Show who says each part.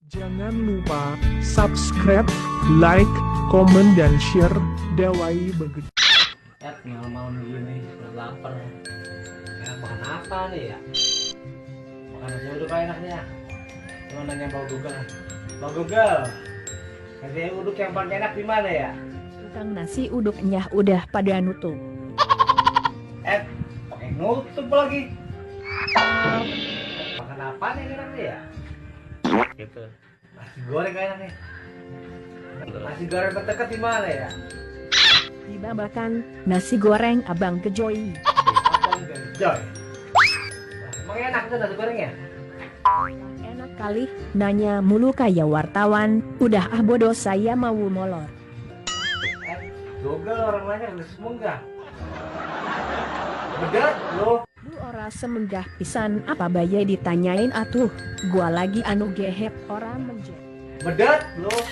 Speaker 1: Jangan lupa subscribe, like, komen, dan share. Dawai begitu.
Speaker 2: Malam-malam begini, udah lapar. Ya, makan apa nih ya? Makan nasi uduk kayak enaknya. Cuma nanya Bang Google. Bang Google, nasi uduk yang paling enak di mana ya?
Speaker 3: Tukang nasi uduknya udah pada nutup.
Speaker 2: Pakai nutup lagi. Makan apa nih enaknya ya? Gitu. Nasi goreng kayak enaknya. Nasi goreng terdekat di mana ya?
Speaker 3: Dibabakan nasi goreng Abang Gejoy.
Speaker 2: Abang Gejoy. Emang enak tuh nasi gorengnya?
Speaker 3: Enak kali, nanya mulu kayak wartawan. Udah bodoh saya mau molor.
Speaker 2: Google orang nanya udah semunggah. Bedet loh.
Speaker 3: Lu ora semenggah pisan apa bayi ditanyain atuh. Gua lagi anu gehet orang menjet.
Speaker 2: Bedet loh.